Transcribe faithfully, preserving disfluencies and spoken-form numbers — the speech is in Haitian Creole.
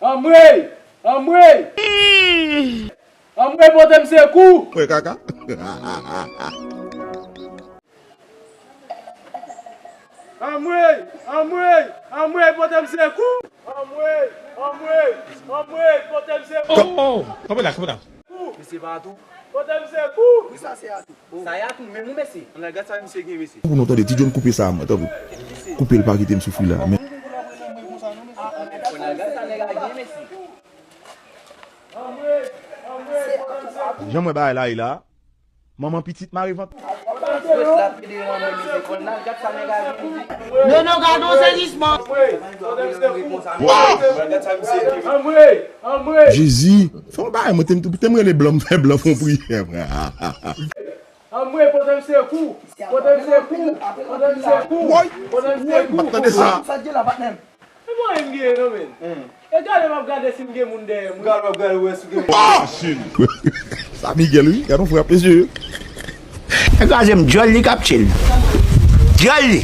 Anmwey! Anmwey! Anmwey, pote m sekou! Mwen kaka. Anmwey! Anmwey! Anmwey, pote m sekou! Anmwey! Anmwey! Anmwey, pote m sekou! Oh, oh, kanpe la, kanpe la. Mesye pa tou. Pote m sekou! Wi, sa se atou. Sa y a tou, men mwen mesye. Ann al gad sa misye gen, mesye. Pou nou tande, Ti John koupe sa, mwen, tanpri. Koupe l, pa kite m soufri la. Men Ann al gad sa nèg la gen, mesye. Jan mwen bagay la ye la. Manman pitit mare vant. Non, non, gade yon sezisman. Jezi, fè yon bagay, mwen te m te m rele blan, m fè blan fè yon priyè, frè. Anmwey, pote m sekou. Pote m sekou. Pote m sekou. Woy. Pote m sekou. M ap tande sa. Sa di la, patnè m. E mwen m gen non, men. E gade m ap gade si m gen moun dèyè m. Gade m ap gade wè si gen moun. Ah, shit. Sa Miguel, wi. Gade yon frè, mesye. E kraze m, dyòl li k ap tchil. Dyòl li.